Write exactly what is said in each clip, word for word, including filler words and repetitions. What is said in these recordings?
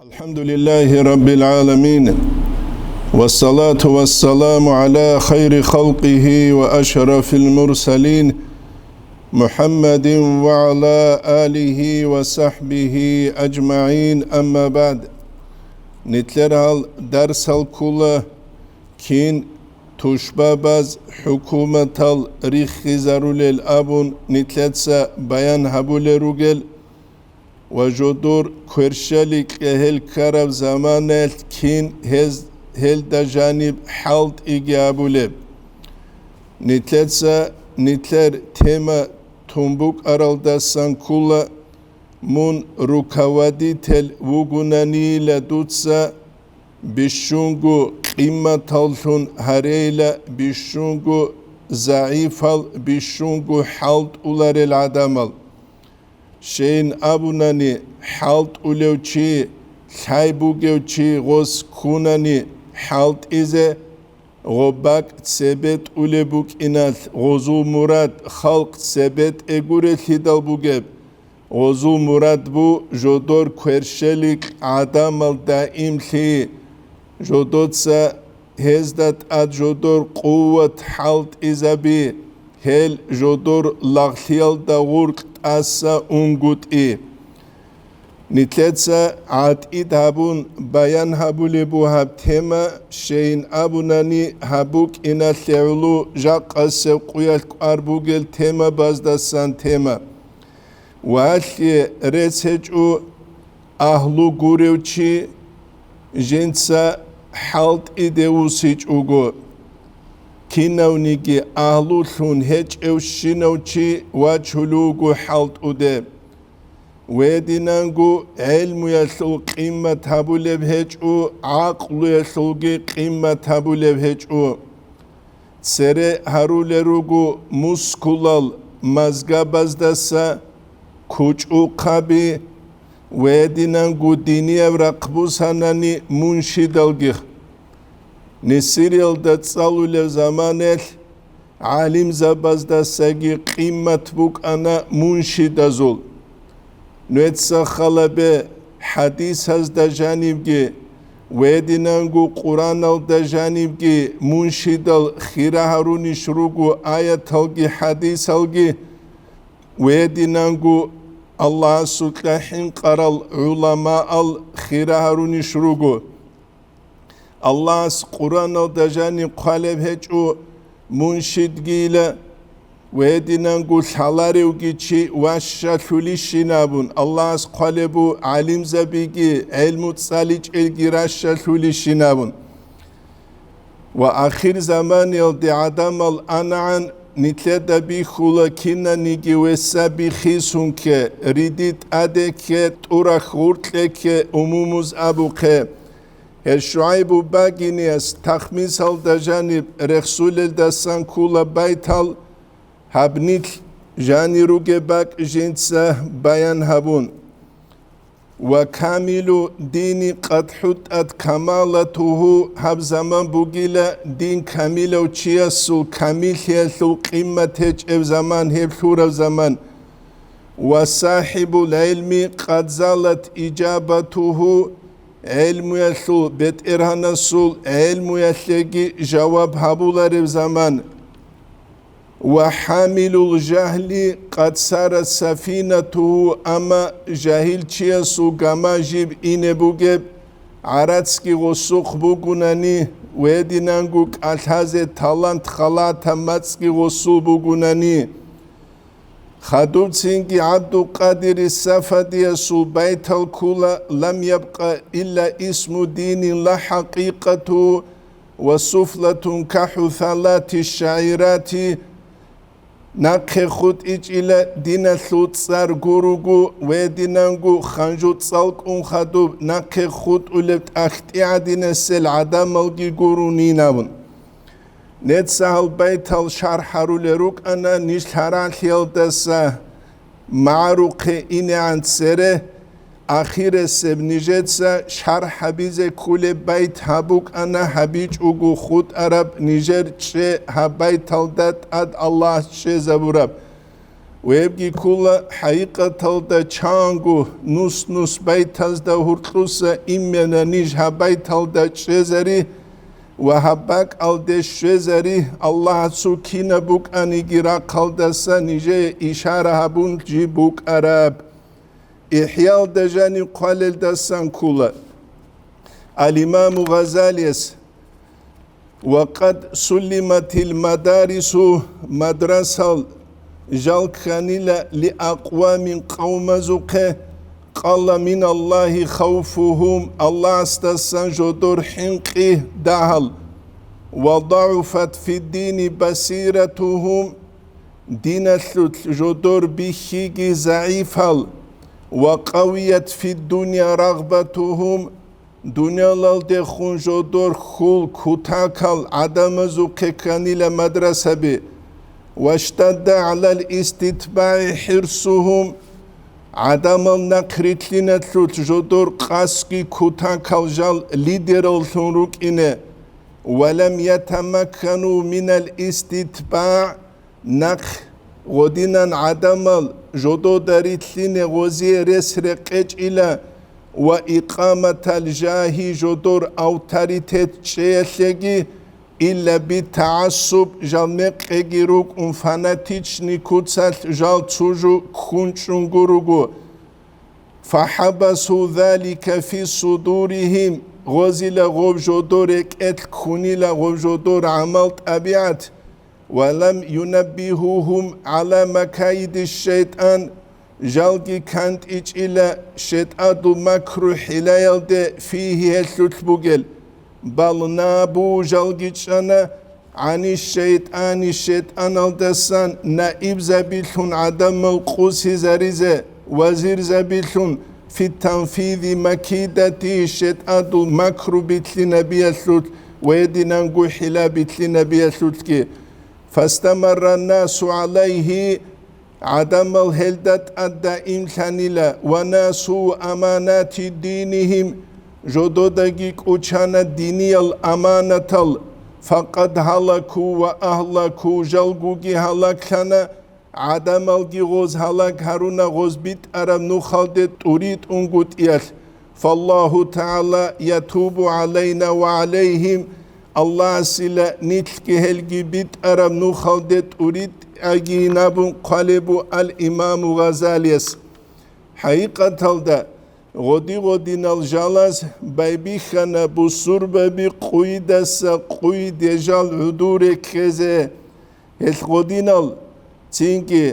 الحمد لله رب العالمين، والصلاة والسلام على خير خلقه وأشرف المرسلين، محمد وعلى آله وصحبه أجمعين، أما بعد. Нилъер гьал дарсал ккола, кин тушбабаз хӀукуматал риххизарулел абун нилъеца баян гьабулел ругел ва жодор кверщаликьа гьел ккараб заманаялъ кин гьез, гьелда жаниб хӀалтӀиги абулеб. Нилъеца нилъер тема тун букӀаралдасан ккола, мун руководитель вугунанийила дуца бищунго къимматаллъун гьарейила, бищунго загӀипал, бищунго хӀалтӀуларел гӀадамал. Щейин абунани, хӀалтӀулев чи, лъай бугев чи гъос ккунани хӀалтӀизе, гъо бакӀ цебетӀулеб букӀиналъ гъозул мурад халкъ цебетӀегуреллъидал бугеб. Гъозул мурад бу жодор кверщеликь гӀадамал даимлъи, жодоца гьезда тӀад жодор къуват хӀалтӀизаби, гьел жодор лагълъиялда гъуркь тӀаса унгутӀи. Нилъеца гӀатӀид гьабун баян гьабулеб бугьаб тема, щейин абунани, гьаб букӀиналъе гӀоло жакъасеб къуялъ кӀвар бугел темабаздасан тема. Валъе рецц гьечӀо, агьлу гурев чи жинца хӀалтӀиде вусичӀого, кинавниги агьлулъун гьечӀевщинав чи вачулев вуго хӀалтӀуде. Гьединанго гӀелмуялъул къиммат гьабулеб гьечӀо, гӀакълуялъулги къиммат гьабулеб гьечӀо. Цере гьарулел руго мускулал мазгабаздаса кучӀухъаби ва гьединанго динияб рахъ бусанани муншидалги. Несириялда цӀалулев заманаялъ гӀалимзабаздасаги къиммат букӀана муншидазул. Нуеца халабе хӀадисазда жанибги, гьединанго Къураналда жанибги муншидал хира гьарунищ руго аяталги хӀадисалги, гьединанго Аллагьасукьа хӀинкъарал гӀуламаал хира гьарунищ руго. Аллагьас Къураналда жаниб хъвалеб гьечӀо муншидгийила, гьединанго лъаларевги чи ващалъулищин абун, Аллагьас хъвалеб бу гӀалимзабиги, гӀелму цӀаличӀелги ращалъулищин абун. Ва ахир заманиялде гӀадамал анагӀан нилъеда бихьула кинаниги весаби хисун кке, риди тӀаде кке, тӀурах гъуркье кке, умумуз абухъе. Гьел ШугӀайбу багиниялъ тахмисалда жаниб рехсулелдасан ккола байтал, гьаб нилъ жанир ругеб бакӀ жинца баян гьабун. Ва камилу дини къад хӀутӀат камалатугьу, гьаб заман бугила дин камилав чиясул камиллъиялъул къиммат гьечӀеб заман, гьеб лъураб заман. Ва сахибул гӀилми къад залат ижабатугьу, гӀелмуялъул бетӀергьанасул гӀелмуялъеги жаваб гьабулареб заман. Ва хӀамилул жагьли къад сарат сафинатугьу, амма жагьилчиясул гама жиб ине бугеб, гӀарацги гъосухъ бугунани, гьединанго кӀалъазе талант халата мацӀги гъосул бугунани. Хадубцинги ГӀабдулкъадири Сафадиясул байтал ккула: «Лам ябкъа илла исму динин ла хӀакъикъату ва суфлатун кахӀусалати шагӀирати». Нахъе хутӀичӀила диналъул цӀар гуруго, гьединанго ханжу цӀалкӀун хадуб нахъе хутӀулеб тӀахтӀи гӀадинасел гӀадамалги гурунин абун. Нецагьал байтал шархӀ гьарулел рукӀана ниж лъаралъиялдаса магӀарухъе инегӀан цере, ахиресеб нижеца шархӀ гьабизе кколеб байт гьаб букӀана гьабичӀого хутӀараб нижер чӀе гьаб байталда тӀад Аллагьас чӀезабураб. Гьебги ккола хӀакъикъаталда чанго нус-нус байтазда гьоркьоса имена ниж гьаб байталда чӀезари ва гьаб бакӀалде щвезари, Аллагьасул кинаб букӀаниги рахъалдаса нижее ишара гьабун жи букӀараб. ИхӀялда жаниб хъвалелдасан ккола. Ал-Имаму Гъазалияс: «Ва къад суллиматил мадарису», мадрасал жал кканила, «ли акъвамин», къавмазухъе, «къалла миналлагьи хавфугьум», Аллагьасдасан жодор хӀинкъи дагьал, «ва дагӀуфат фиддини басиратугьум», диналъулъ жодор бихьиги загӀипал, «ва къавият фиддуния рагъбатугьум», дуниялалдехун жодор хьул кутакал гӀадамазухъе кканила мадрасаби, «ва штадда гӀалал иститбагӀи хӀирсугьум», гӀадамал нахърилълъиналъулъ жодор къасги кутакал жал лидераллъун рукӀине, «ва лам ятамаккану минал иститбагӀ», нахъ гъодинан гӀадамал жодода рилълъине гъозие рес рекъечӀила ва икъаматал жагьи жодор авторитет чӀеялъеги, илла битагӀассуб, жал мекъеги рукӀун фанатичный куцалъ жал цужу ккунчӀунго руго. «Фахабасу залика фи судурихим», гъозила гъоб жодор рекӀелъ ккунила гъоб жодор гӀамал-тӀабигӀат, «ва лам юнаббихьугьум гӀала макаиди шайтӀан», жалги кантӀичӀила шайтӀадул макру-хӀилаялде, «фигьи», гьелъулъ бугел, «бал набу», жалги чӀана, «гӀани шайтӀани», шайтӀаналдасан наибзабилъун гӀадамал къусизаризе, вазирзабилъун, «фи танфизи макидати», шайтӀадул макру билълъинабиялъулъ ва гьединанго хӀила билълъинабиялъулъги. «Фастамарра насу гӀалайгьи», гӀадамал гьелда тӀад даимлъанила, «ва насу аманати динихим», жододаги кӀучана диниял аманатал, «факъад гьалаку ва агьлаку», жалгуги гьалаглъана, гӀадамалги гъоз гьалаг гьаруна гъоз битӀараб нухалде тӀуритӀунгутӀиялъ. «Фаллагьу тагӀала ятубу гӀалайна ва гӀалайгьим», Аллагьасила нилъги гьелги битӀараб нухалде тӀуритӀагийин абун хъвалеб бу ал-Имаму Гъазалияс. ХӀакъикъаталда, гъоди-гъодинал жалаз байбихьана бусурбаби къуйдаса къуйде жал гӀодоре ккезе. Гьел гъодинал цинги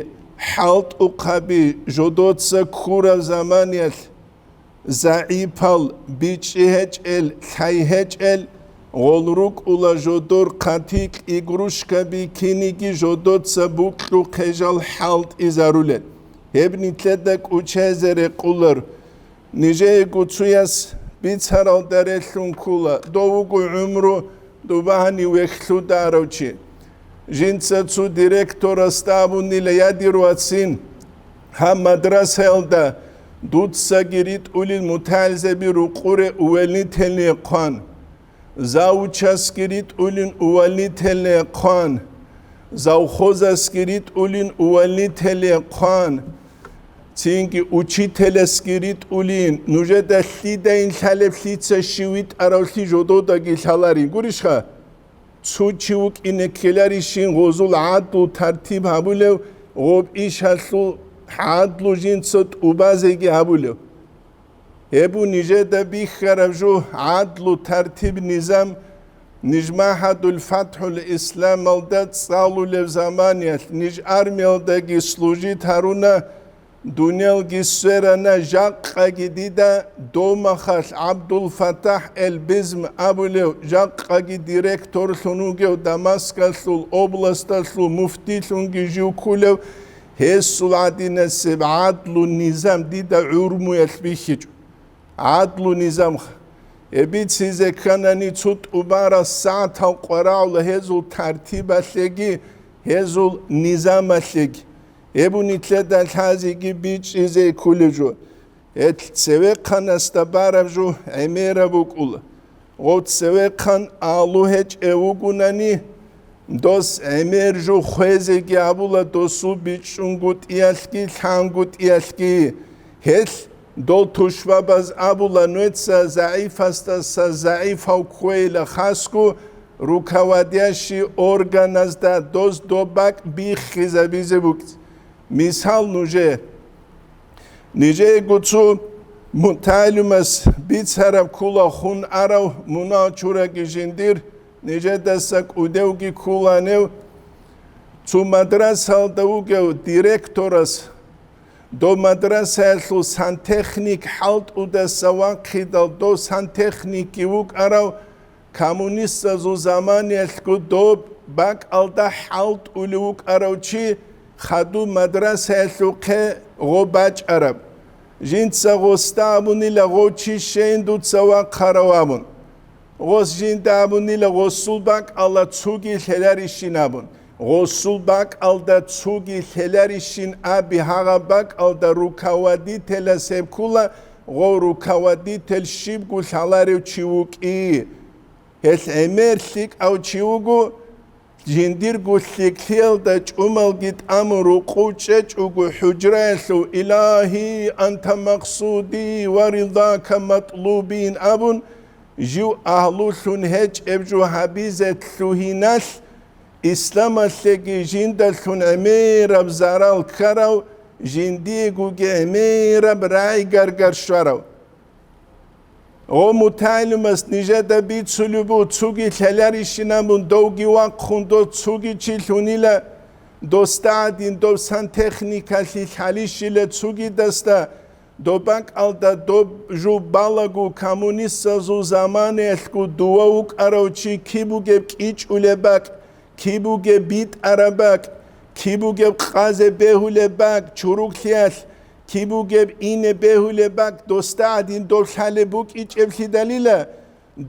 хӀалтӀухъаби жодоца ккураб заманиялъ, загӀипал, бичӀчӀи гьечӀел, лъай гьечӀел, гъол рукӀула жодор хъатикь игрушкаби киниги жодоца букьухъе жал хӀалтӀизарулел. Гьеб нилъеда кӀучезе рекъолар. Нижеего цуяс бицаралда релълъун ккола, дов вуго гӀумру дубагьани вехьлъударав чи. Жинца цо директорасда абунила: «Я, дир вацин, гьаб мадрасаялда дуцаги ритӀулел мутагӀилзаби рукъуре увольнительное хъван». Завучасги ритӀулин увольнительное хъван, завхозасги ритӀулин увольнительное хъван, цинги учителасги ритӀулин. Нужеда лъидайин лъалеб, лъица щив витӀаравлъи жододаги лъаларин. Гурищха? Цо чи вукӀине ккеларищин гъозул гӀадлу тартиб гьабулев, гъоб ишалъул гӀадлу жинца тӀубазеги гьабулев. Гьеб бу нижеда бихьараб жо, гӀадлу тартиб-низам. Ниж МагӀхадул ФатхӀул Исламалда цӀалулеб заманиялъ ниж армиялдаги служить гьаруна, дунялги сверана, жакъаги дида домахалъ ГӀабдул-ФатахӀ эл-Бизм абулев, жакъаги директорлъун вугев, Дамаскалъул областалъул муфтилъунги жив ккулев, гьесул гӀадинасеб гӀадлу-низам дида гӀурмуялъ бихьичӀо. ГӀадлу-низамха. Гьеб бицизе кканани цо тӀубараб сагӀатал къварагӀула гьезул тартибалъеги, гьезул низамалъеги. Гьеб бу нилъеда лъазеги бичӀчӀизе кколеб жо. Гьел цевехъанасда бараб жо гӀемераб букӀула. Гъов цевехъан агьлу гьечӀев вугунани, Дос гӀемер жо хвезеги абула, досул бичӀчӀунгутӀиялъги лъангутӀиялъги. Гьелъ дол тушбабаз абула, нуеца загӀифасдаса загӀифав кквейила, хасго руководящий органазда дос доб бакӀ биххизабизе букӀ. Мисал, нужее. Нижеего цо мутагӀалимас бицараб ккола хун арав мунагьал чураги жиндир, нижедаса кӀудевги ккола гьев. Цо мадрасалда вугев директорас доб мадрасаялъул сантехник хӀалтӀудаса вахъидал, дов сантехникги вукӀарав, коммунистазул заманиялъго доб бакӀалда хӀалтӀулев вукӀарав чи хадуб мадрасаялъухъе гъо бачӀараб. Жинца гъосда абунила, гъов чи щейин дуца вахъарав абун. Гъос жинда абунила, гъосул бакӀалда цоги лъеларищин абун. Гъосул бакӀалда цоги лъеларищин аби, гьагъаб бакӀалда руководителас гьеб ккола, гъов руководитель щибго лъаларев чи вукӀи. Гьелъ гӀемер лъикӀав чи вуго, жиндирго лъикӀлъиялда чӀумалги тӀамун рукъув чӀечӀого хӀужраялъув: «Илагьи, анта макъсуди ва ридака матлубин», – абун, жив агьлулъун гьечӀеб жо гьабизе лъугьиналъ, исламалъеги жиндалъун гӀемераб зарал ккарав, жиндиегоги гӀемераб рагӀи-гаргар щварав. Гъо мутагӀалимас нижеда бицулеб буго, цоги лъеларищин абун, довги вахъун дос цоги чи лъунила, досда гӀадин дов сантехникалъе лъалищила цогидасда, доб бакӀалда доб жо балаго, коммунистазул заманаялъго дова вукӀарав чи киб бугеб кӀичӀулеб бакӀ, киб бугеб битӀараб бакӀ, киб бугеб къазе бегьулеб бакӀ чуруклъиялъ, киб бугеб ине бегьулеб бакӀ досда гӀадин дов лъалеб букӀичӀеблъидалила,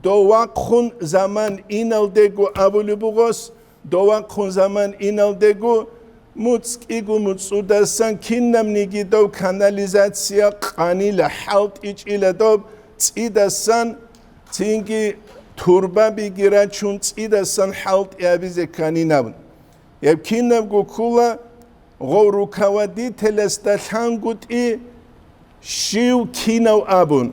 дов вахъун заман иналдего абулеб бугос, дов вахъун заман иналдего, муцӀ кӀиго муцӀудасан кинабниги дов канализация къанила, хӀалтӀичӀила доб цӀидасан, цинги турбабиги рачун цӀидасан хӀалтӀи гьабизе кканин абун. Гьеб кинабго ккола гъов руководителасда лъангутӀи щив кинав абун.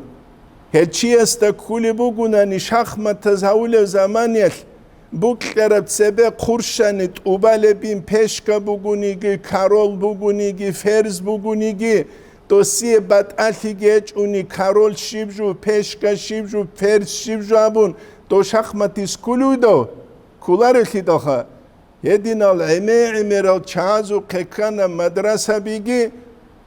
Гьел чиясда кколеб бугунани шахматаз гьавулев заманиялъ, букьараб цебе хъурщани тӀубалебин пешка бугониги, король бугониги, ферзь бугониги, досие батӀалъиги гьечӀони, король щиб жо, пешка щиб жо, ферзь щиб жо абун, дов шахматиз кколев дов? Кколарелъидалха. Гьединал гӀемер-гӀемерал чагӀазухъе ккана мадрасабиги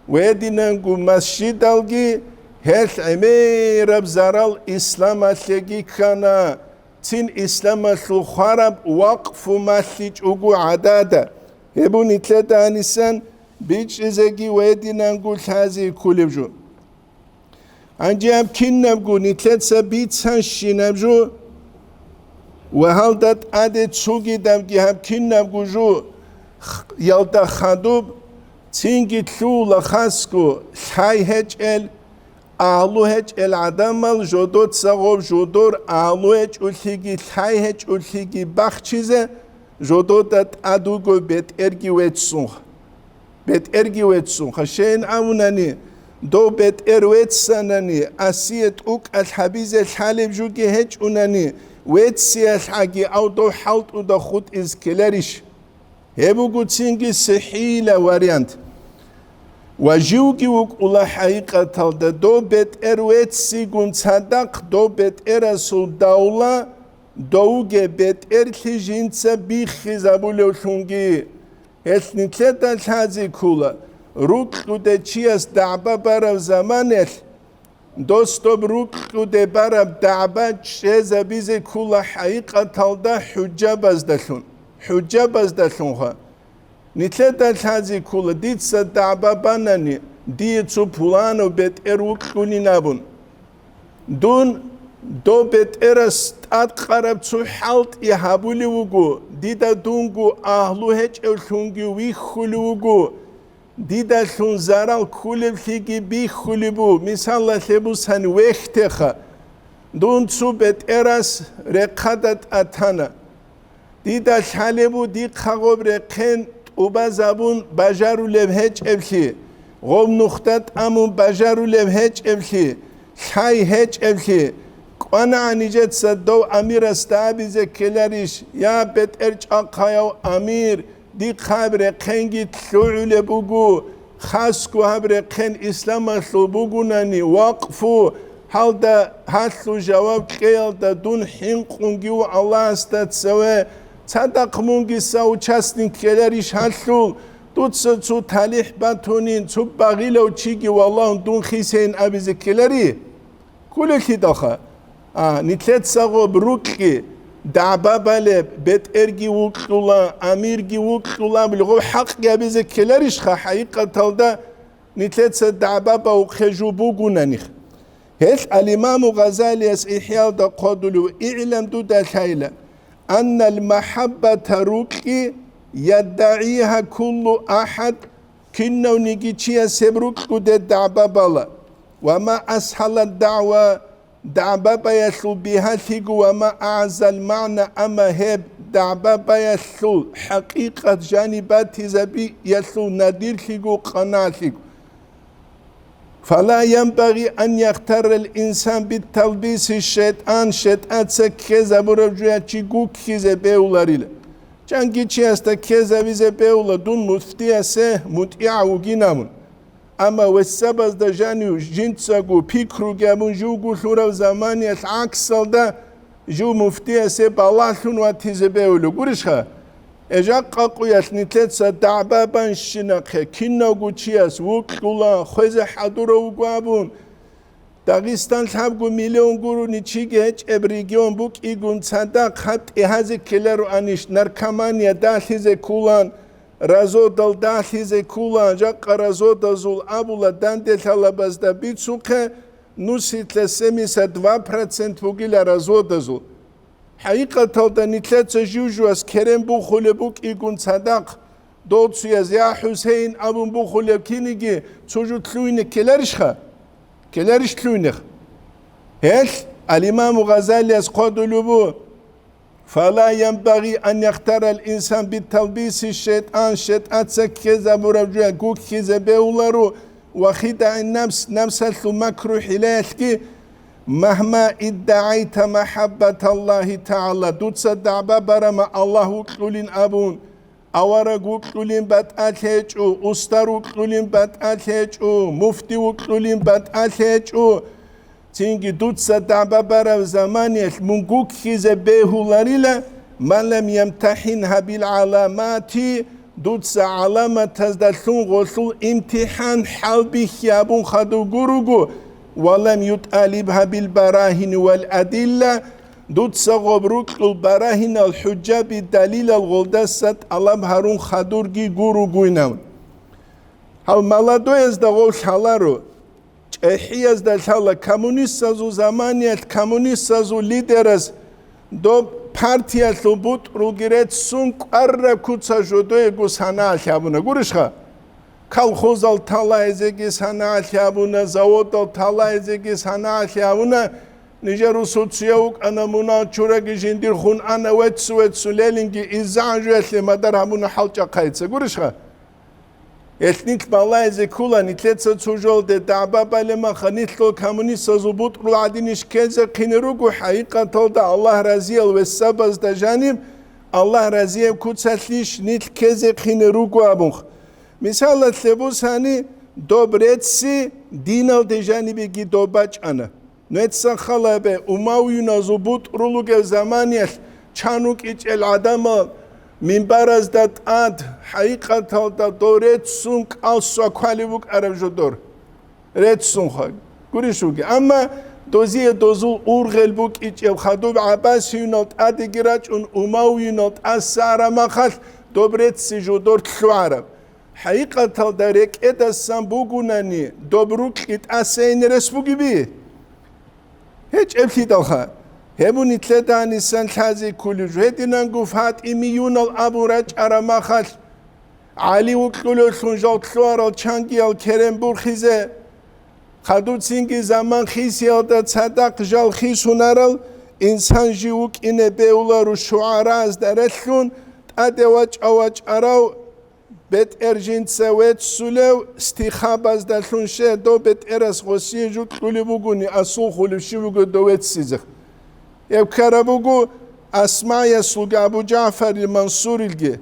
ва гьединанго масжидалги, гьелъ гӀемераб зарал исламалъеги ккана, цин исламалъул хвараб вакъфу малъичӀого гӀадада. Гьеб нилъеда гьанисан бичӀчӀизеги ва гьединанго лъазе кколеб жо. Гьанже гьаб кинабго нилъеца бицанщинаб жо ва гьалда тӀаде цогидабги гьаб кинабго жо х-, ялда хадуб, цинги лъугьула хасго лъай гьечӀел, агьлу гьечӀел гӀадамал жодоца гъоб жодор агьлу гьечӀолъиги лъай гьечӀолъиги бахчизе жодода тӀад вуго бетӀерги веццун. БетӀерги веццунха. Щейин абунани, дов бетӀер веццанани, асие тӀукӀалъ гьабизе лъалеб жуги гьечӀунани, вецциялъгӀаги ав дов хӀалтӀуда хутӀиз ккеларищ? Гьеб буго цинги сихӀила вариант. Ва живги вукӀула хӀакъикъаталда, дов бетӀер веццигун цадахъ дов бетӀерасул давла довге бетӀерлъи жинца биххизабулевлъунги. Гьелъ нилъеда лъазе ккола, рукьуде чияс дагӀба бараб заманалъ, дос доб рукьуде бараб дагӀба чӀезабизе ккола хӀакъикъаталда хӀужабаздалъун, хӀужабаздалъунха. Нилъеда лъазе ккола, дица дагӀба банани, дие цо пуланав бетӀер вукьунин абун. Дун дов бетӀерас тӀадкъараб цо хӀалтӀи гьабулев вуго, дида дунго агьлу гьечӀевлъунги вихьулев вуго, дидалъун зарал кколеблъиги бихьулеб бу, мисалалъе бусани, вехьтеха. Дун цо бетӀерас рехъада тӀатана. Дида лъалеб бу дихъа гъоб рехъен тӀубазабун бажарулеб гьечӀеблъи, гъоб нухда тӀамун бажарулеб гьечӀеблъи, лъай гьечӀеблъи. КӀванагӀа нижеца дов амирасда абизе ккеларищ: «Я, бетӀерчӀахъаяв амир, дихъа гьаб рехъенги лъугӀулеб буго, хасго гьаб рехъен исламалъул бугунани, вакъфу, гьалда гьалъул жаваб кьеялда дун хӀинкъунги ву Аллагьасда цеве, цадахъ мунги са участник ккеларищ гьалъул, дуца цо талихӀ батунин, цо багъилав чиги валагьун дун хисейин», абизе ккелари? Кколелъидалха, а, нилъеца гъоб рукьги, дагӀба балеб, бетӀерги вукьула, амирги вукьула абули, гъоб хӀакъги абизе ккеларищха? ХӀакъикъаталда нилъеца дагӀба бавухъе жо бугунаних. Гьелъ ал-Имаму Гъазалияс ИхӀяалда хъодулев: «ИгӀлам, дуда лъайла, аннал махӀаббата, рукьги, яддагӀиха куллу ахӀад, кинавниги чияс гьеб рукьуде дагӀба бала, ва ма асхӀала дагӀва, дагӀба баялъул бигьалъиго, ва ма агӀзал магӀна, амма гьеб дагӀба баялъул хӀакъикъат жаниб батизабиялъул надирлъиго, къанагӀлъиго. Фала янбагъи ан яхтаррал инсан биталбиси шайтӀан, шайтӀаца ккезабураб жуя чи гуккизе бегьуларила. Чанги чиясда ккезавизе бегьула дун муфтиясе мутӀигӀав вугин абун. Амма вессабазда жанив жинцаго пикруги абун живго лъурав заманиялъ гӀаксалда жив муфтиясе балагьлъун ватизе бегьулев гурищха? Э, жакъа къуялъ нилъеца дагӀба банщинахъе, кинавго чияс вукьула, хвезе хӀадурав вуго абун, Дагъистан лъабго миллион гурони чиги гьечӀеб регион букӀигун цадахъ гьаб тӀегьазе ккелароанищ, наркомания далъизе ккулан, разодал далъизе ккулан, жакъа разодазул абула данделъалабазда бицухъе, нусилъа семьдесят два процент бугила разодазул. ХӀакъикъаталда нилъеца жив-жувас керен бухулеб букӀигун цадахъ, дов цояз «Я, ХӀусейин» абун бухулеб киниги цо жо лъугьине ккеларищха? Ккеларищ лъугьинех? Гьелъ ал-Имаму Гъазалияс хъодулеб бу: «Фала янбагъи ан яхтарал инсан биталбиси шайтӀан, шайтӀаца ккезабураб жуя гуккизе бегьуларо, ва хидагӀи нафс, нафсалъул макру-хӀилаялъги, магьма иддагӀайта махӀаббаталлагьи тагӀала, дуца дагӀба барама Аллагь вукьулин абун, авараг вукьулин батӀалъи гьечӀо, устар вукьулин батӀалъи гьечӀо, муфти вукьулин батӀалъи гьечӀо». Цинги дуца дагӀба бараб заманиялъ мун гуккизе бегьуларила, ма лам ямтахӀинха бил гӀаламати, дуца гӀаламатаздалъун гъолъул имтихӀан хӀалбихьи абун хадув гуруго, ва лам ютӀалибха бил барагьини вал адилла, дуца гъоб рукьул барагьинал, хӀужаби, далилал гъолдаса тӀалаб гьарун хадурги гуругуйнав. Гьав молодоязда гъов лъаларо, чӀехӀиязда лъала, коммунистазул заманиялъ коммунистазул лидерас доб партиялъул бутӀрулги реццун кӀвараб куца жодоего санагӀалъи гьабуна. Гурищха? Колхозал талаизеги санагӀалъи гьабуна, заводал талаизеги санагӀалъи гьабуна. Нижер русуцияв вукӀана, мунагь чураги жиндирхун ана, веццу-веццу лелинги иззагӀан жуялъе мадар гьабуна хӀалчӀахъайица. Гурищха? Гьелъ нилъ балагьизе ккола, нилъеца цо жолде дагӀба балеб маха, нилъго коммунистазул бутӀрул гӀадинищ ккезе хъине руго, хӀакъикъаталда Аллагь разиял вессабазда жаниб, Аллагь разияб куцалъищ нилъ ккезе хъине руго абунха. Мисалалъе бусани, доб рецци диналде жанибеги доб бачӀана. Нугьеца хал гьабе, умавиюназул бутӀрул ругел заманиялъ чан вукӀичӀел гӀадамал минбаразда тӀад, хӀакъикъаталда дов реццун кӀал сва квалев вукӀараб жо дор. Реццунха гурищ вуги. Амма дозие дозул ургъел букӀичӀеб хадуб гӀаббасиюнал тӀадеги рачӀун, умавиюнал тӀаса араб махалъ доб рецци жо дор лъугӀараб. ХӀакъикъаталда рекӀедасан бугунани, доб рукьи тӀасейин рес бугеби? ГьечӀеблъидалха, гьеб нилъеда гьанисан лъазе кколеб жо. Гьединанго ФатӀимиюнал абун рачӀараб махалъ, ГӀали вукьулевлъун жал лъугьарал чангиял керен бурхизе, хадуб цинги заман хисиялда цадахъ жал хисунарал, Инсан жив вукӀине бегьуларо шугӀаразда релълъун, тӀаде вачӀа-вачӀарав бетӀер жинца веццулев стихабаздалъун щай, дов бетӀерас гъосие жукьулеб бугони, асул хулеб щиб буго дов веццизе. Гьеб ккараб буго Асмаясулги Абу ЖагӀфарил Мансурилги.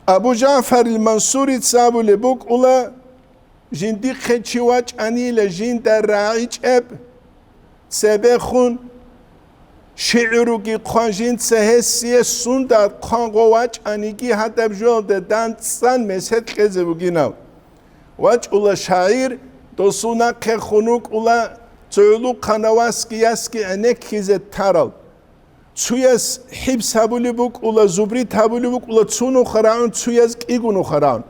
Абу ЖагӀфарил Мансурица абулеб букӀула, жиндихъе чи вачӀанила жинда рагӀичӀеб, цебехун шигӀруги хъван, жинца гьесие сунда хъван гъов вачӀаниги гьадаб жоялда данцӀан месед кьезе бугинав. ВачӀула шагӀир, досул нахъе хун вукӀула цо гӀулухъанав васги ясги гӀенеккизе тарал. Цуяс хӀибс гьабулеб букӀула, зубрит гьабулеб букӀула, цунуха рагӀун, цуяс кӀигунуха рагӀун.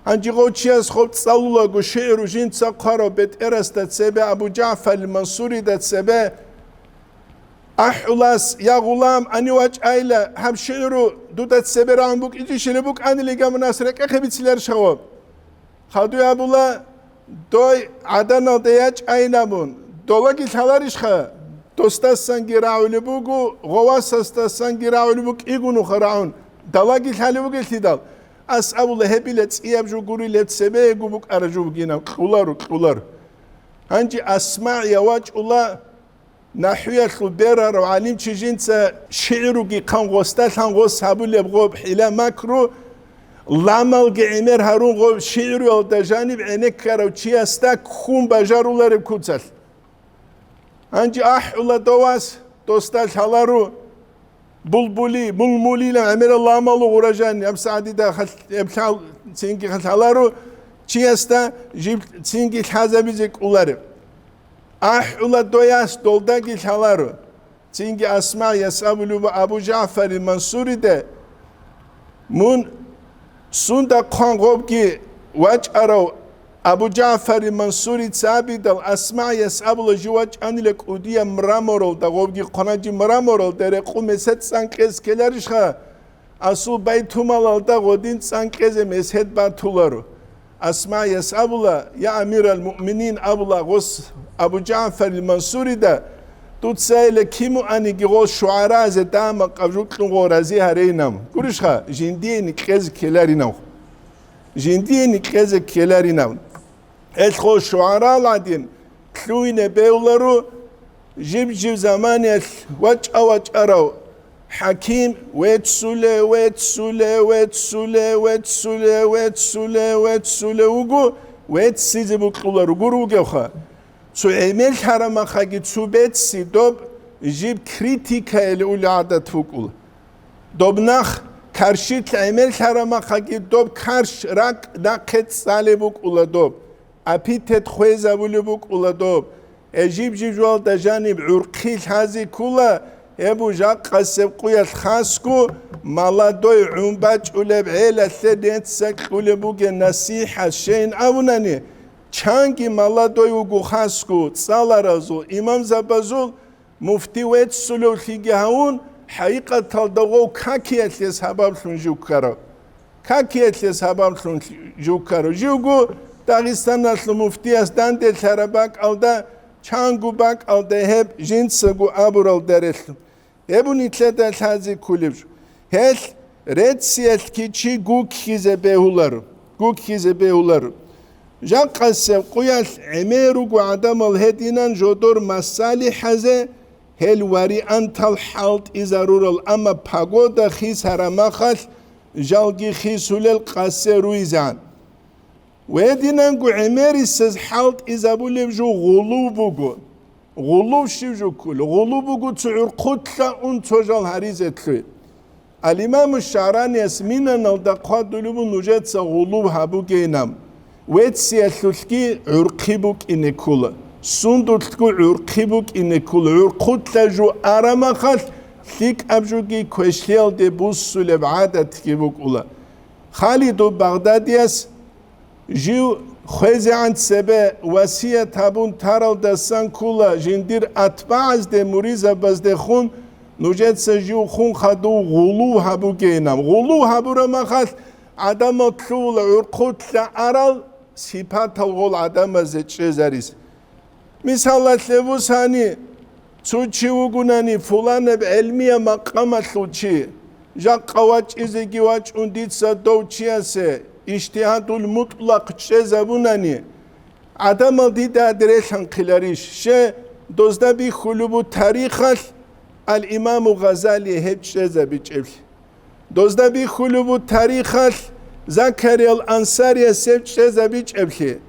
Гьанже гъов чияс гъоб цӀалулаго шигӀру жинца хъварав бетӀерасда цебе, Абу ЖагӀфарил Мансурида цебе, ахӀулас: «Я гъулам, ани вачӀайла, гьаб шигӀру дуда цебе рагӀун букӀинчӀищали букӀанилигамунас рекӀехъе бициларищ гьаваб?» Хадуй абула, дой гӀаданалда ячӀайин абун, долаги лъаларищха? Досдасанги рагӀулеб буго, гъовасасдасанги рагӀулеб буго, кӀигунуха рагӀун, долаги лъалеб бугелъидал. Ас абула, гьебила цӀияб жо гурилеб, цебего букӀараб жо бугинаб, кьуларо, кьуларо. Гьанже АсмагӀ я вачӀула, нахӀвиялъул берарав гӀалимчи жинца шигӀруги хъан гъосдалъан гъос гьабулеб гъоб хӀила-макру, ламалги гӀемер гьарун гъоб шигӀруялда жаниб гӀенеккарав чиясда ккун бажарулареб куцалъ. Гьанже ахӀула довас, досда лъаларо, булбули, мулмулила гӀемерал ламалу гъуражан, яб сагӀдида хал-, яб лъал-, цинги лъаларо, чиясда жиб цинги лъазабизе кӀолареб. АхӀула дояс долдаги лъаларо. Цинги АсмагӀ яс абулеб буго Абу ЖагӀфарил Мансурида: «Мун сунда хъван гъобги вачӀарав Абу ЖагӀфарил Мансурица абидал, АсмагӀ яс абула, жив вачӀанила кӀудияб мраморалда, гъобги хъван, жив мраморалда рекъу месед цӀан кьез ккеларищха?» Асул байтумалалда гъодин цӀан кьезе месед батуларо. АсмагӀ яс абула: «Я амирал муъминин, — абула гъос Абу ЖагӀфарил Мансурида, — дуцайила кимуаниги гъос шугӀаразе дамакъаб жукьун гъо рази гьарейинав. Гурищха, жиндие никъезе ккеларинав. Жиндие никъезе ккеларинав». Гьелъго шугӀарал гӀадин лъугьине бегьуларо, жиб-жиб заманиялъ вачӀа-вачӀарав хӀаким веццулев, веццулев, веццулев, веццулев, веццулев, веццулев вуго, веццизе букьуларо гур вугевха. Цо гӀемерлъарамахаги цо бецци доб жиб критикаялъ ули гӀадат вукӀула. Доб нах каршилъ гӀемерлъарамахаги доб карш ракӀ нахъе цӀалеб букӀула доб. Апитет хвезабулеб букӀула доб. Гьеб жиб-жиб жоялда жаниб гӀурхъи лъазе ккола, гьеб жакъасеб къуялъ хасго молодой гӀун бачӀулеб гӀелалъе нецц кьолеб бугеб насихӀат щейин абунани, чанги молодой вуго хасго цӀаларазул, имамзабазул, муфти веццулевлъиги гьавун, хӀакъикъаталда гъов какиялъе сабаблъун жив ккарав. Какиялъе сабаблъун жив ккарав. Живго Дагъистаналъул муфтияс данделъараб бакӀалда, чанго бакӀалда гьеб жинцаго абуралда релълъун. Гьеб нилъеда лъазе кколеб жо. Гьелъ рецциялъги чи гуккизе бегьуларо, гуккизе бегьуларо. Жакъасеб къуялъ гӀемер руго гӀадамал гьединан жодор масалихӀазе гьел вариантал хӀалтӀизарурал, амма погода хисарамахалъ жалги хисулел къасе руизегӀан. Гьединанго гӀемерисез хӀалтӀизабулеб жо гъулув буго. Гъулув щив жуккула? Гъулув буго цо гӀурхъулъа ун цо жал гьаризе лъугьи. Ал-Имаму ШагӀраниялъ минаналда хъвадулеб буго нужеца гъулув гьабугейилан. Вецциялъулъги гӀурхъи букӀине ккола, сундулъго гӀурхъи букӀине ккола, гӀурхъулъа жо арамахалъ лъикӀаб жоги квешлъиялде буссулеб гӀадатги букӀула. Халидул Багъдадияс жив хвезегӀан цебе васият гьабун таралдасан ккола, жиндир атбагӀазде, муризабаздехун нужеца жив хун хадув гъулув гьабугейилан. Гъулув гьабураб махалъ гӀадамал лъугьула гӀурхъулъа арал сипатал гъол гӀадамазе чӀезарис. Мисалалъе бусани, Цо чи вугунани, фуланаб гӀелмияб макъамалъул чи, жакъа вачӀизеги вачӀун дица дов чиясе ижтигьадул мутӀлакъ чӀезабунани, гӀадамал дида релъанхъиларищ? Ще, дозда бихьулеб бу тарихалъ ал-Имаму Гъазали гьеб чӀезабичӀеблъи. Дозда бихьулеб бу тарихалъ Закариял Ансарияс гьеб чӀезабичӀеблъи.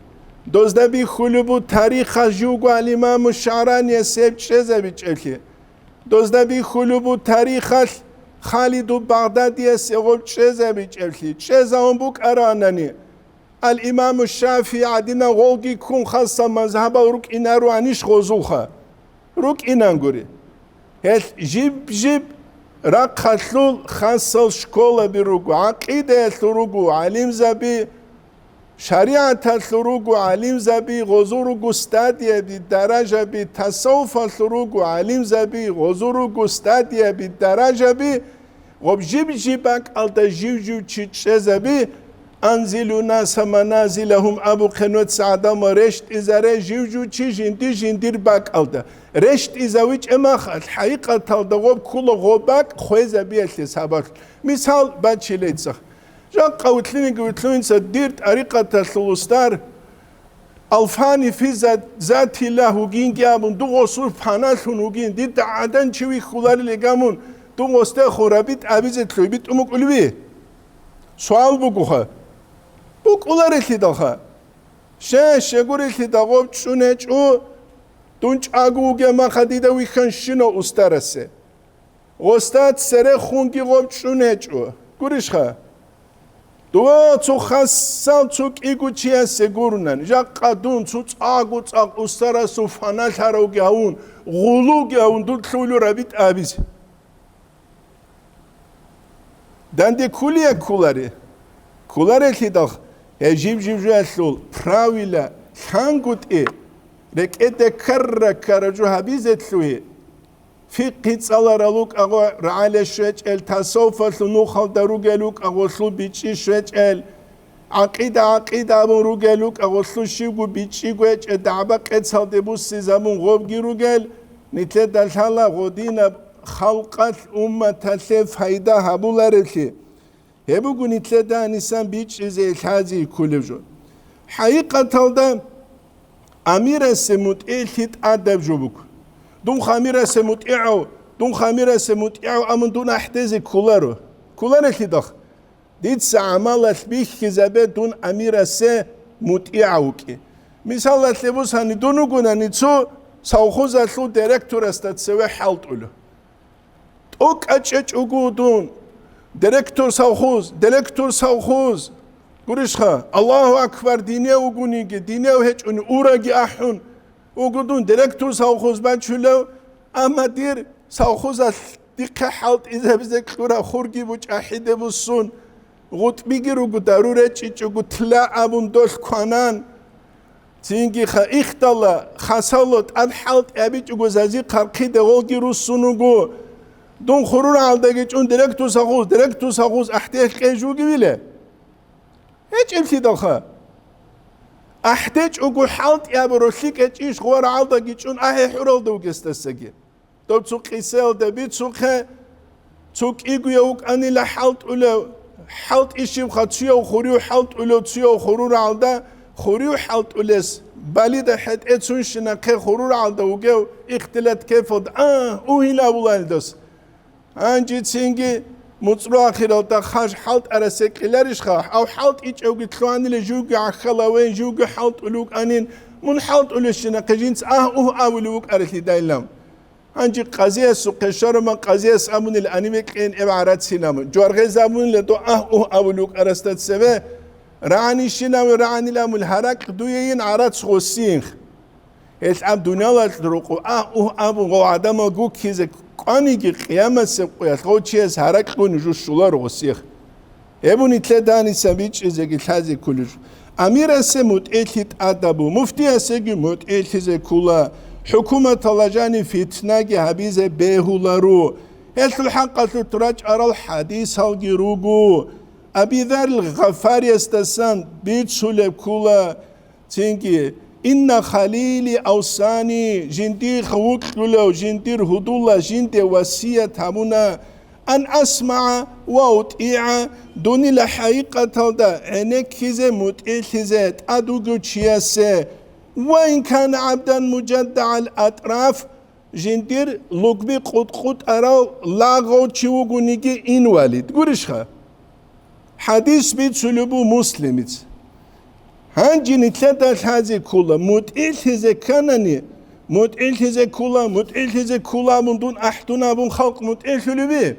Дозда бихьулеб бу тарихалъ живго ал-Имаму ШагӀранияс гьеб чӀезабичӀеблъи. Дозда бихьулеб бу тарихалъ Халиду Багъдадияс гьеб чӀезабичӀеблъи. ЧӀезавун букӀаранани, ал-Имаму ШафигӀи гӀадинал гъолги ккун хасал мазгьабал рукӀинароанищ гъозулха? РукӀинангури. Гьелъ жиб-жиб рахъалъул хасал школаби руго, гӀакъидаялъул руго гӀалимзаби, шаригӀаталъул руго гӀалимзаби, гъозул руго стадияби, даражаби, тасаввуфалъул руго гӀалимзаби, гъозул руго стадияби, даражаби, гъоб жиб-жиб бакӀалда жив-жив чи чӀезаби, анзилу наса маназилахум абухъе нуца гӀадамал рещтӀизаре, жив-жив чи жинди-жиндир бакӀалда. РещтӀизавичӀеб махалъ, хӀакъикъаталда гъоб ккула гъоб бакӀ хвезабиялъе сабаблъун. Мисал бачилейцах. Жакъа вилълъиниги вилълъуинца дир тӀарикъаталъул устар, Алфани фи за-, затиллагь вугинги абун, дун гъосул фаналъун вугин, дида гӀадан чи вихьуларилан гьамун, дун гъосдехун рабитӀ абизе лъугьби тӀумукӀулеби? Суал бугоха. БукӀуларелъидалха. Ще, щегурелъидал гъоб чӀун гьечӀо, дун чӀаго вугеб маха дида вихьанщинав устарасе. Гъосда церехунги гъоб чӀун гьечӀо. Гурищха? Дова цо хасал цо кӀиго чиясе гурунан, жакъа дун цо цӀакъго цӀакъ устарасул фаналъаравги гьавун, гъулуги гьавун, дур лъугьулев рабитӀ абизе. Данде ккулия кколаре? Кколарелъидал гьеб жиб-жиб жоялъул правила лъангутӀи рекӀеде ккара-ккара жо гьабизе лъугьи. Фикъгьи цӀаларал рукӀа гъо рагӀале щвечӀел, тасаввуфалъул нухалда ругел рукӀа гъолъул бичӀчӀи щвечӀел, гӀакъида-гӀакъида абун ругел рукӀа гъолъул щивго бичӀчӀи гьечӀел, дагӀба-къецалде буссизабун гъобги ругел, нилъеда лъала гъодинаб халкъалъ, умматалъе пайда гьабуларевлъи. Гьеб буго нилъеда гьанисан бичӀчӀизе лъази кколеб жо. ХӀакъикъаталда амирасе мутӀигӀлъи тӀадаб жо буго. Дун амирасе мутӀигӀав, дун амирасе мутӀигӀав абун дун ахӀдезе кколаро. Кколарелъидал, дица гӀамалалъ бихьизабе дун амирасе мутӀигӀав вукӀин. Мисалалъе бусани, дун вугунани цо совхозалъул директорасда цеве хӀалтӀулев. ТӀокӀа чӀечӀого дун, директор совхоз, директор совхоз. Гурищха, Аллагьу акбар, динияв вугониги, динияв гьечӀони ураги ахӀун вуго дун, директор совхоз бачулев, амма дир совхозалъ дихъе хӀалтӀизабизе кьураб хурги бучӀа хӀиде буссун, гъутӀбиги руго дару речӀчӀичӀого тла абун долъ кванан. Цинги ха-, ихдала хасало тӀад хӀалтӀи абичӀого зазихъ хъидегъолги руссун руго. Дун хурургӀалдаги чӀун директор совхоз, директор совхоз ахӀдеялъ кьей жугивиле? ГьечӀеблъидалха. АхӀдечӀого хӀалтӀи абуралъи кӀечӀищ гъорагӀалдаги чӀун ахӀи хӀуралда вугесдасаги. Доб цо къисаялда бицухъе, цо кӀигояв вукӀанила хӀалтӀулев, хӀалтӀи щибха, цуяв хурив хӀалтӀулев, цуяв хурургӀалда, хурив хӀалтӀулес балида хӀетӀе цунщинахъе хурургӀалда вугев ихтилат кефалда, а, угьилавулалдас. Гьанжецинги муцӀру ахиралда хъаж хӀалтӀарасе кьеларищха, гьав хӀалтӀичӀевги лъугьанила живги гӀахьалавен, живги хӀалтӀулев вукӀанин, мун хӀалтӀулевщинахъе жинца агь-угь авулев вукӀаралъидайилан. Гьанже къазиясухъе щвараман, къазияс абунил гьаниве кьейин эб гӀарацинамун, жваргъез абунила дов агь-угь абулев вукӀарасда цеве, рагӀанищинаве рагӀаниламул гьаракь дуейин гӀарац гъосиин. Гьелъ аб дуниялалъ рукъу агь-угь абун гъов гӀадамал гуккизе кӀваниги, къиямасеб къуялъ гъов чияс гьаракь гъуни жо щуларо гъосиех. Гьеб нилъеда гьаниса бичӀчӀизеги лъазе кколел жо. Амирасе мутӀигӀлъи тӀадабу, муфтиясеги мутӀигӀлъизе ккола, хӀукуматалда жаниб фитнаги гьабизе бегьуларо. Гьелъул хӀакъалъулъ рачӀарал хӀадисалги руго. Аби Заррил Гъафариясдасан бицулеб ккола, цинги Инна халили авсани, жиндихъ вукьулев, жиндир гьудула жинде васият гьабуна, ан асмагӀа ва утӀигӀа, дунила хӀакъикъаталда гӀенеккизе, мутӀигӀлъизе тӀад вугев чиясе, ва ин кана гӀабдан мужаддагӀал атӀраф, жиндир лугби къутӀ-къутӀарав лагъав чи вугониги, инвалид. Гурищха? ХӀадис бицулеб буго Муслимица. Гьанже нилъеда лъазе ккола, мутӀигӀлъизе кканани, мутӀигӀлъизе ккола, мутӀигӀлъизе ккола абун дун ахӀдун абун халкъ мутӀигӀлъулеби?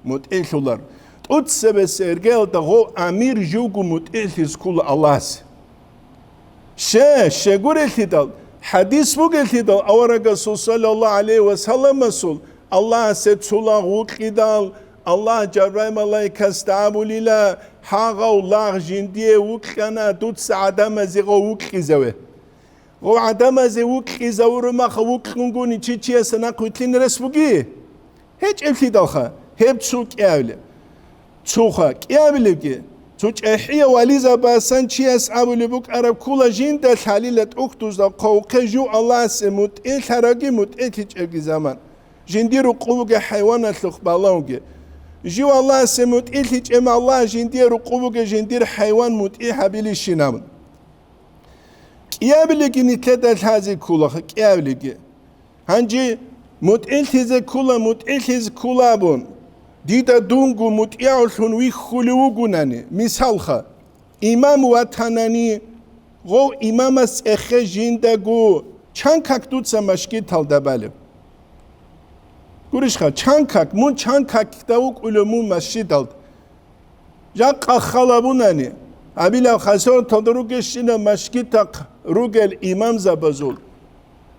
МутӀигӀлъулар. ТӀоцебесеб иргаялда гъов амир живго мутӀигӀлъизе ккола Аллагьасе. Ще, щегурелъидал, хӀадис бугелъидал, аварагасул саллаллагьу гӀалайгьи ва салламасул, Аллагьасе цо лагъ вукьидал, Аллагь Жабраил малаикасда абулила, гьагъав лагъ жиндие вукьана, дуца гӀадамазе гъов вукьизаве. Гъов гӀадамазе вукьизавурумаха, вукьунгуни чи чияса нахъвилълъин рес буги? ГьечӀеблъидалха, гьеб цо кӀиабилеб. Цоха кӀиабилебги, цо чӀехӀияв вализабасан чияс абулеб букӀараб ккола жинда лъалила тӀухьдузда хъовухъе жив Аллагьасе мутӀигӀлъаравги мутӀигӀлъичӀебги заман, жиндир рукъу бугеб хӀайваналъухъ балагьунги. Жив Аллагьасе мутӀигӀлъичӀеб Аллагь жиндие рукъу бугеб жиндир хӀайван мутӀигӀ гьабилищинаб. КӀиабилеги нилъеда лъазе кколаха, кӀиабилеги. Гьанже мутӀигӀлъизе ккола, мутӀигӀлъизе ккола абун, дида дунго мутӀигӀлъун вихьулев вугунани, мисалха, имам ватанани, гъов имамас цӀехе жиндаго чан как дуца машгиталда балеб? Гурищха, чан как, мун чан какда вукӀулев мун машгиталда? Жакъа халабунани, гьабилаб хасарталда ругещина машгитахъ ругел имамзабазул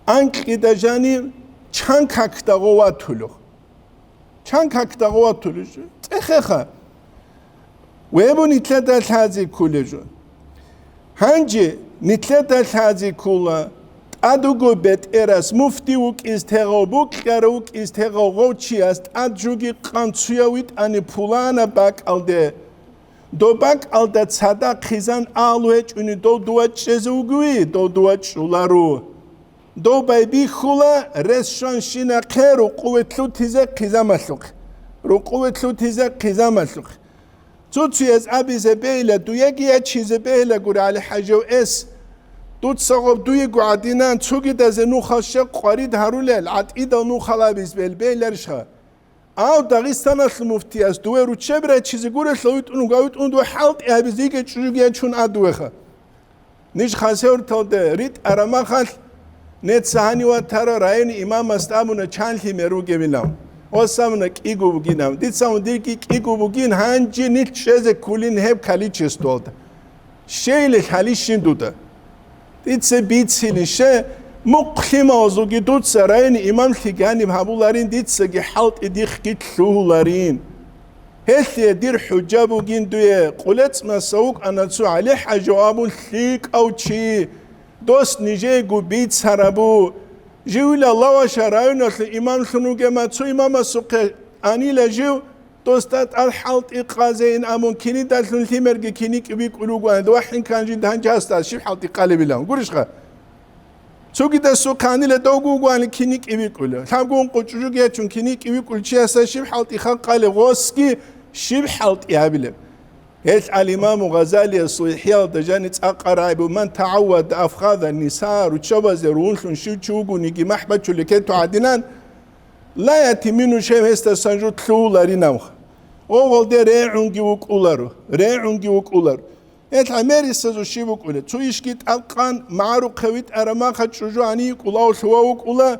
анкьида жанив чан какда гъов ватулев. Чан какда гъов ватулев? ЦӀехеха. Вебу нилъеда лъазе ккулев жо. Гьанже нилъеда лъазе ккула, тӀад вуго бетӀерас муфти вукӀиз тегъав, букьарав вукӀиз тегъав гъов чияс тӀад жуги къан цуяв витӀани пуланаб бакӀалде. Доб бакӀалда цадахъ хъизан агьлу гьечӀони дов дува чӀезе вугеви, дов дува чӀоларо. Дов байбихьула рес щванщинахъе рукъуве лъутизе хъизамалъухъ. Рукъуве лъутизе хъизамалъухъ. Цо-цояз абизе бейла, дуеги ячизе бейла гури, ГӀали-хӀажав эс. Дуца гъоб дуего гӀадинан, цогидазе нухал щекъ къварид гьарулел, гӀатӀидал нухал абиз бел бейларищха? Ав Дагъистаналъул муфтияс дуве руччаби рачизе гурелъул витӀун вуго, витӀун дуве хӀалтӀи гьабизе йиге чӀужуги ячун а дувеха. Ниж хасеврталде ритӀараб махалъ, неца гьанив ватара райони имамасда абуна чан лъимер ругевилан. Ос абуна кӀиго бугинав. Дица абун дирги кӀиго бугин, гьанже нилъ чӀезе ккулин гьеб количествоялда. Щейилел гьалищин дуда. Дица бицилище, мухъ лъималазулги дуца райони имамлъи гьаниб гьабуларин, дицаги хӀалтӀи дихъги лъугьуларин. Гьелъие дир хӀужа бугин дуе, Къулецмаса вукӀана цо ГӀали-хӀажав абун лъикӀав чи, дос нижеего бицарабу. Живила Лаваша районалъул имамлъун вугема, цо имамасухъе анила жив, досда тӀад хӀалтӀи къазейин абун, кинидалъун лъимерги киникӀи бикӀулев вугоан, вахӀин канжин гьанже гьасда щиб хӀалтӀи къалебилан. Гурищха? Цогидасухъе анила довго вугоани киникӀи бикӀула. Лъабгун къучӀужуги ячун киникӀи бикӀул чиясда щиб хӀалтӀи халкъалеб, гъосги щиб хӀалтӀи гьабилеб? Гьел ал-Имаму Гъазалиясул ИхӀяалда жани цӀакъ рагӀи буго: «Ман тагӀаввада афхаза ниса», руччабазе ругьунлъун щив чи вугониги махӀ бачулел кету гӀадинан, ла яти мину шей, гьесдасан жо лъугьуларинавха. Гъогъалде регӀунги вукӀуларо, регӀунги вукӀуларо. Гьел гӀемерисезул щиб букӀулеб? Цо ишги тӀадкъан магӀарухъе витӀараб махалъ чӀужу гьанив йикӀулав лъугьа вукӀула.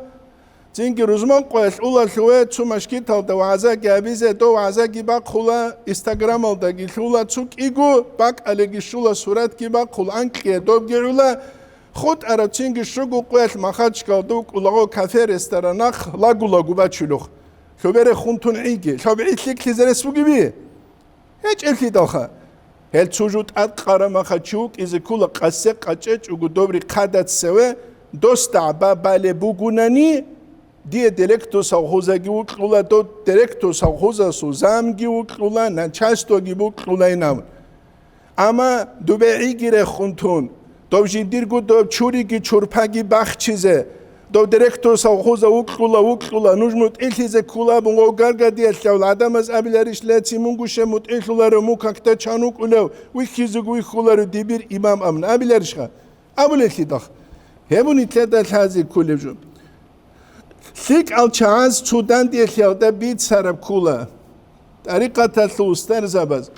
Цинги рузман къоялъ улалъуве цо машгиталда вагӀзаги гьабизе, дов вагӀзаги бахъула, инстаграмалдаги лъула, цо кӀиго бакӀалеги щула, суратги бахъула, анкьие добги гӀула, хутӀараб цинги щуго къоялъ Махачкалда вукӀулаго кафе-ресторан нахъ лагу-лагу бачулухъ. Лъубере хунтун гӀиги, лъабгӀи лъикӀлъизе рес бугеби? ГьечӀеблъидалха. Гьел цо жо тӀадкъараб махалъ чи вукӀизе ккола, къасе къачӀечӀого доб рихъада цеве, дос дагӀба балеб бугунани, дие директор совхозаги вукьула, доб директор совхозасул замги вукьула, начальствоги букьулайин абун. Амма дубе гӀиги рехун тун, Дов жиндирго дов чуриги чурпаги бахчизе, дов директор совхоза вукьула, вукьула, нуж мутӀигӀлъизе ккола абун гъов гаргадиялъ гьавул гӀадамаз абиларищ, леци мунгуше мутӀигӀлъуларев, мукакда чан вукӀулев, вихьизего вихьуларев дибир имам абун абиларищха? Абулелъидахъ. Гьеб нилъеда лъазе кколеб жо. ЛъикӀал чагӀаз цо дандиялъиялда бицараб ккола тӀарикъаталъул устарзабаз.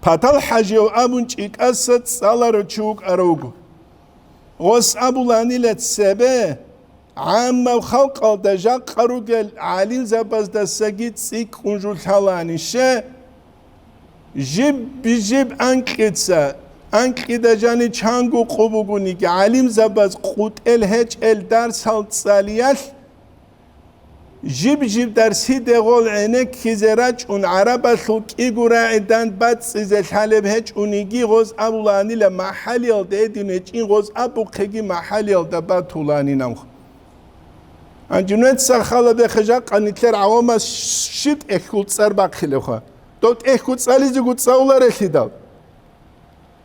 Патал ХӀажияв абун чӀикӀаса цӀаларав чи вукӀарав вуго. Гъос абуланила цебе, гӀаммав халкъалда жакъа ругел гӀалимзабаздасаги цӀикӀкӀун жо лъаланише, жиб-жиб анкьица, анкьида жани чанго къо бугониги, гӀалимзабаз къутӀел гьечӀел дарсал цӀалиялъ, жиб-жиб дарсиде гъол гӀенеккизе рачӀун, гӀарабалъул кӀиго рагӀидан бацӀцӀизе лъалеб гьечӀониги, гъоз абулаанила махӀалиялда гьедин гьечӀин, гъоз абухъеги махӀалиялда батуланинамха. Гьанже нугьеца хала бехе жакъа нилъер гӀавамас щиб тӀехьул цӀар бахъилевха? Дов тӀехьго цӀализего цӀалуларелъидал.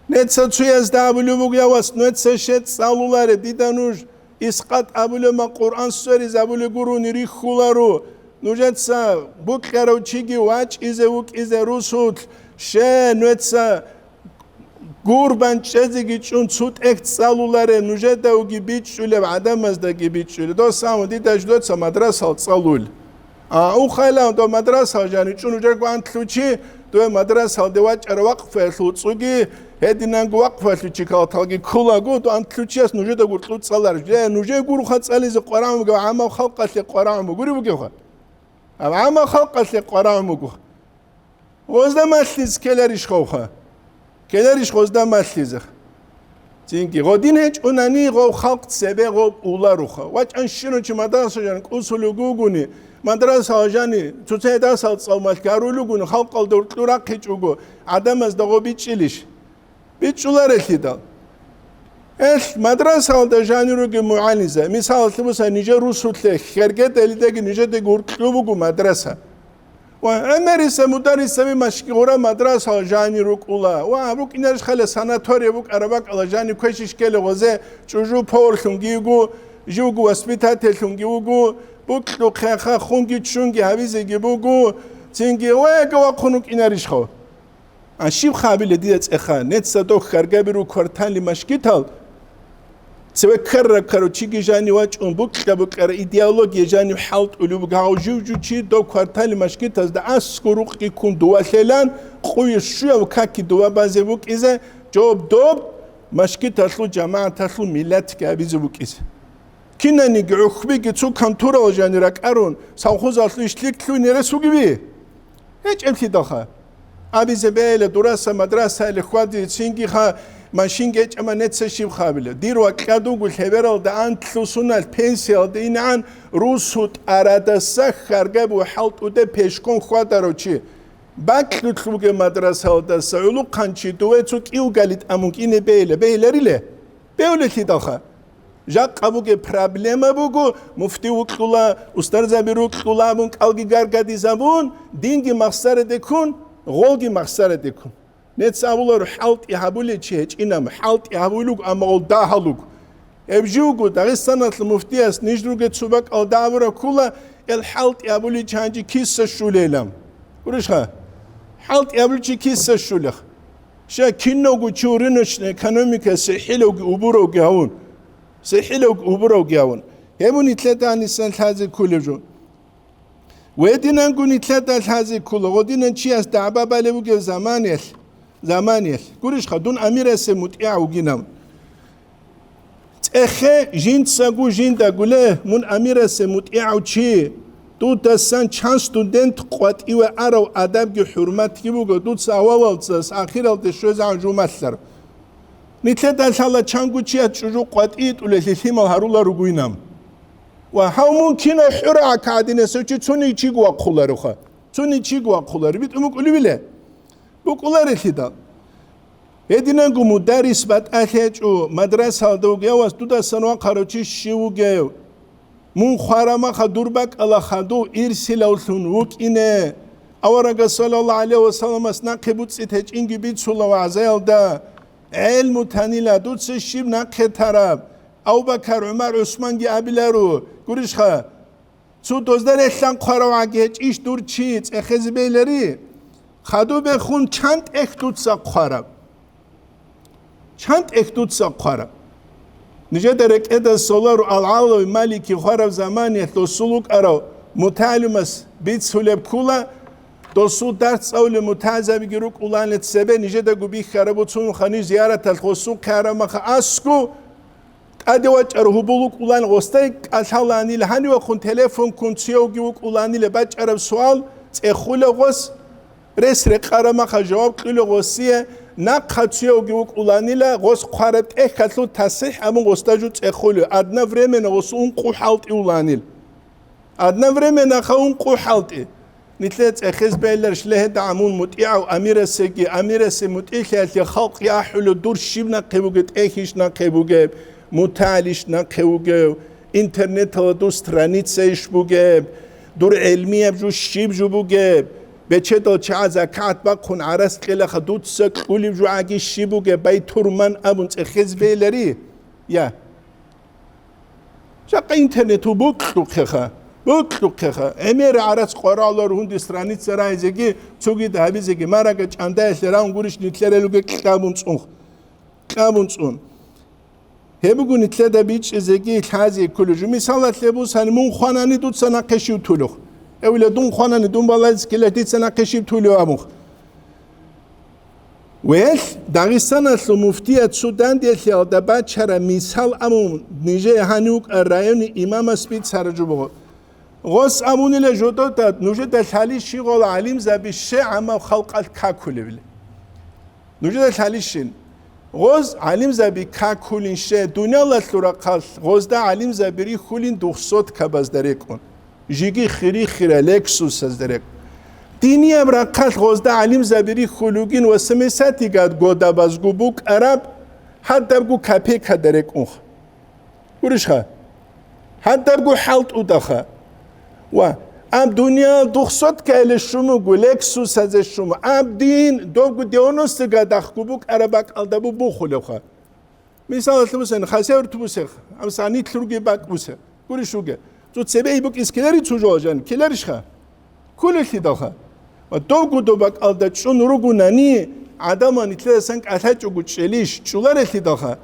Нугьеца цуязда абулеб буго, я вас, нугьеца щец цӀалуларе, дида нуж искъат абулеб ма Къуръан сверизабулеб гурони рихьуларо, нужеца букьарав чиги вачӀизе вукӀизе русулъ, ще, нугьеца гурбан чӀезеги чӀун цо тӀехь цӀалуларе, нужедавги бичӀчӀулеб, гӀадамаздаги бичӀчӀулеб. Дос абун дида ждоца мадрасал цӀалул. А, ухайилан дов мадрасал жанив чӀун нужерго антлъучи, дов мадрасалде вачӀарав вакъфаялъул цӀуги, гьединанго вакъфаялъул чи калаталги кколаго, дов антлъучияс нужеда гуркьу цӀаларищ. Э, нужее гуроха цӀализе къварагӀун бугев гӀаммав халкъалъе къварагӀун бугури бугевха? Гьаб гӀаммав халкъалъе къварагӀун буго. Гъозда малъизе ккеларищ гъовха? Ккеларищ гъозда малъизе? Цинги, гъодин гьечӀунани гъов халкъ цебе гъов уларуха. ВачӀан щинав чи мадраса жан кӀусулев вугони, мадрасала жани цоцайдасал цӀалмалъ гьарулев вугони, халкъалда уркьу рахъичӀого, гӀадамазда гъо бичӀчӀилищ? БичӀчӀуларелъидал. Эл, мадрасалда жанир ругел мугӀалимзаби, мисалалъе буса, нижер русулъе хергедалидаги нижедаги уркьу буго мадраса. Ва гӀемериса мударрисаби машги гъура мадрасал жанир рукӀула. Ва букӀинарищ хала санатория букӀараб бакӀала жанив квешищ ккела гъозе, чӀужу поварлъунги йиго, живго воспитательлъунги вуго, букьухъеха, хунги ччунги гьавизеги буго, цинги вега вахъун вукӀинарищха? А щиб хабила дида цӀеха, нугьеца дов хьаргаби ру кварталли машгитал, цеве ккарра-ккарав чиги жанив вачӀун, букьа-букьара идеология жанив хӀалтӀулев вуго, гьав жив-жив чи дов кварталли машгитазда аскӀор рукъги ккун дувалъелан, къуе щуяв каки дува базе букӀизе, жоб доб машгиталъул жамагӀаталъул миллатги абизе букӀизе. Кинаниги гӀухьбиги цо конторал жанир ракӀарун, совхозалъул иш лъикӀлъугьине рес вугеви? ГьечӀеблъидалха. Абизе бегьила дураса мадрасаяле хьвадицингиха, машин гьечӀама нугьеца щиб хабила. Дир вакьад вуго лъебералда анлъусуналъ пенсиялда инегӀан русу тӀарадаса хьаргаб ва хӀалтӀуде пешком хьвадарав чи. Бакьулъ бугеб мадрасаялдаса гӀулухъанчи дуве цо кӀилгали тӀамун кӀине бегьила, бегьилариле? Бегьулелъидалха. Жакъа бугеб проблема буго, муфти вукьула, устарзаби рукьула абун кӀалги гаргадизабун, динги махсарадеккун, гъолги махсарадеккун. Нугьеца абуларо, хӀалтӀи гьабулев чи гьечӀинаб, хӀалтӀи гьабулуг, амма гъол дагьалуг. Гьеб живго Дагъистаналъ муфтияс ниж ругел цо бакӀалда абураб ккола, эл хӀалтӀи гьабулев чи гьанже киса щулейилан. Гурищха? ХӀалтӀи гьабулев чи киса щулех? Щай кинавго чи рыночный экономика сихӀилавги убуравги гьавун. СихӀилавги убуравги гьавун. Гьеб нилъеда гьанисан лъазе кколеб жо. Гьединанго нилъеда лъазе ккола, гъодинан чияс дагӀба балеб бугеб заманиялъ, заманиялъ. Гурищха, дун амирасе мутӀигӀав вугинав. ЦӀехе жинцаго жиндаго, ле, мун амирасе мутӀигӀав чи, дудасан чан студент къватӀиве арав адабги хӀурматги буго, дуца авалалдас ахиралде щвезегӀан жумалъар. Нилъеда лъала чанго чияс чӀужу къватӀитӀулелъи лъимал гьарулар ругуйнам. Ва гьав мун кинав хӀура гӀакадинасев чи цони чиго вахъуларуха. Цони чиго вахъулари битӀун букӀулевиле? БукӀуларелъидал. Гьединанго мударрис батӀалъи гьечӀо, мадрасалда вугевас дудасан вахъарав чи щив вугев? Мун хварамаха дур бакӀала хадув ирсилавлъун вукӀине. Аварагас саллаллагьу гӀалайгьи ва салламас нахъе буцӀцӀи течӀинги бицула вагӀзаялда. ГӀелму танила, дуца щиб нахъе тараб? Абу-Бакар, ГӀумар, ГӀусманги абиларо, гурищха, цо дозда релълъан хъварав гьечӀищ дур чи цӀехезе бейилари? Хадубехун чан тӀехь дуца хъвараб? Чан тӀехь дуца хъвараб? Нижеда рекӀеда солар алгӀалави Малики хвараб заманиялъ досул вукӀарав мутагӀалимас бицулеб ккула, досул дарс цӀалулел мутагӀалимзабиги рукӀулаанила цебе, нижедаго бихьараб буцунха ниж зияраталъ гъосухъе араб маха аскӀу, тӀаде вачӀарав гьубул вукӀулаан гъосдай кӀалъалаанила, гьанивехун телефон ккун цоявги вукӀулаанила бачӀараб суал цӀехула гъос, рес рекъараб маха жаваб кьула гъосие, нахъа цоявги вукӀулаанила гъос хъвараб тӀехьалъул тасихӀ абун гъосда жо цӀехула, одновременно гъосул ункъо хӀалтӀи улаанила. Одновременно-ха ункъо хӀалтӀи. Нилъее цӀехез бегьиларищ легьеда гӀамул мутӀигӀав амирасеги, амирасе мутӀигӀлъиялъе халкъги ахӀулев дур щиб нахъе бугеб, тӀехьищ нахъе бугеб, мутагӀалищ нахъе вугев, интернеталда дур страницайищ бугеб, дур гӀелмияб жо щиб жо бугеб, бечедал чагӀаз закат бахъун гӀарац кьелаха дуца кьулеб жо гӀаги щиб бугеб, байтурман абун цӀехез бегьилари? Я. Жакъа интернету букьухъеха, букьухъеха. ГӀемер гӀарац къваралъур гьунди страница рагьизеги, цогид гьабизеги, марага чӀандаялъе рагьун гурищ нилъер элуге кьабун цӀун. Кьабун цӀун. Гьеб буго нилъеда бичӀчӀизеги лъазе кколеб жо. Мисалалъе бусани, мун хванани дуца нахъе щив тулев? Эвила дун хванани, дун балагьизе ккела, дица нахъе щив тулев абун. Велъ, Дагъистаналъул муфтият цо дандеялъиялда бачараб мисал абун, нижее гьанив вукӀа райони имамас бицара жо буго. Гъос абунила жодода, нужеда лъалищ гъола гӀалимзаби щегӀ гӀаммаб халкъалъ какулевли. Нужеда лъалищин. Гъоз гӀалимзаби какулин щай, дуниялалъул рахъалъ гъозда гӀалимзаби рихьулин духсоткабазда рекӀун. Жиги хири-хира Лексусазда рекӀун. Динияб рахъалъ гъозда гӀалимзаби рихьулугин ва семисатигад годабазго букӀараб гьадабго капекада рекӀунха. Гурищха? Гьадабго хӀалтӀудаха. Ва аб дуниял духсоткаяле щун вуго, Лексусазе щун, аб дин добго девяносто гадахъго букӀараб бакӀалда бу-, бухулевха. Мисалалъе бусен, хасеврту бусех, амса нилъ руги бакӀ бусе. Гурищ вуге. Цо цебе букӀис килери цо жола жан, килерищха? Кколелъидалха. Ва довго доб бакӀалда чӀун ругунани, гӀадамал нилъедасан кӀалъачӀого чӀелищ, чӀоларелъидалха.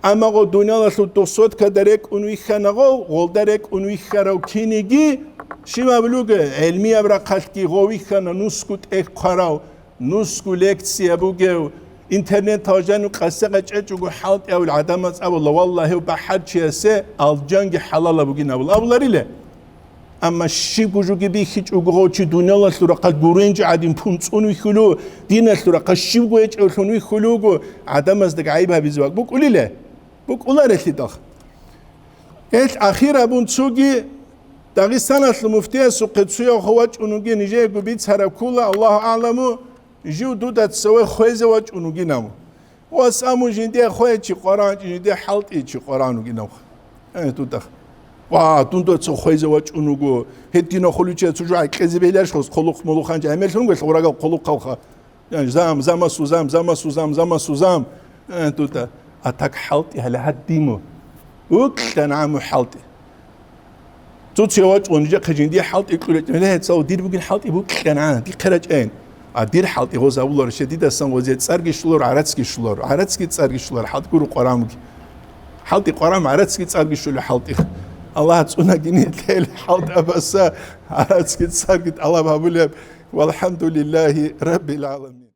Амма гъо дуниялалъул духсоткада рекӀун вихьана гъов, гъолда рекӀун вихьарав киниги, щибаб луга, гӀелмияб рахъалъги гъов вихьана нусго тӀехь хъварав, нусго лекция бугев, интернетал жанив къасса гъачӀачӀого хӀалтӀи авул гӀадамаз абула, валлагь, гьев бахӀарчиясе алжанги хӀалалаб бугин абула, абулариле? Амма щибго жоги бихьичӀого гъов чи дуниялалъул рахъалъ гуренчӀ гӀадин пунцӀун вихьулев, диналъул рахъалъ щибго гьечӀевлъун вихьулев вуго, гӀадамазда гӀайиб гьабизе вакӀ букӀулиле? БукӀуларелъидал. Гьелъ ахир абун цоги Дагъистаналъул муфтиясухъе цуяв хо вачӀун вугин нижеего бицараб ккола, Аллагьу агӀламу, жив дуда цеве хвезе вачӀун вугин абун. Ва саму жиндие хвечи Къуран, жиндие хӀалтӀичи Къуран вугинав. Э, дуда. Ва, дунда цо хвезе вачӀун вуго. Гьединав хуличи цо жо гӀекъезе беляш хос, хъулухъ-мулухъ гьанже гӀемерлъун гвелъ гъурагав хъулухъалха. Яни зам, замасу зам, замасу зам, замасу зам. Э, дуда. А так хӀалтӀи гьале гьаддиму. Укьан гӀаму хӀалтӀи. Цо-цо вачӀун, жахъа жиндие хӀалтӀи кьуричӀ, гьеле гьецӀал дир бугин хӀалтӀи букьана, дихъе рачӀайин. А дир хӀалтӀи гъоз абуларо, щай дидасан гъозе цӀарги щоларо, гӀарацги щоларо, гӀарацги цӀарги щоларо, хӀалтӀи гуро къварамги. ХӀалтӀи къварам, гӀарацги цӀарги щолев хӀалтӀи. Аллагь цӀунаги нилъел хӀалтӀабаса, гӀарацги цӀарги тӀалаб гьабулеб. ВалхӀамдулиллагьи раббил гӀаламин.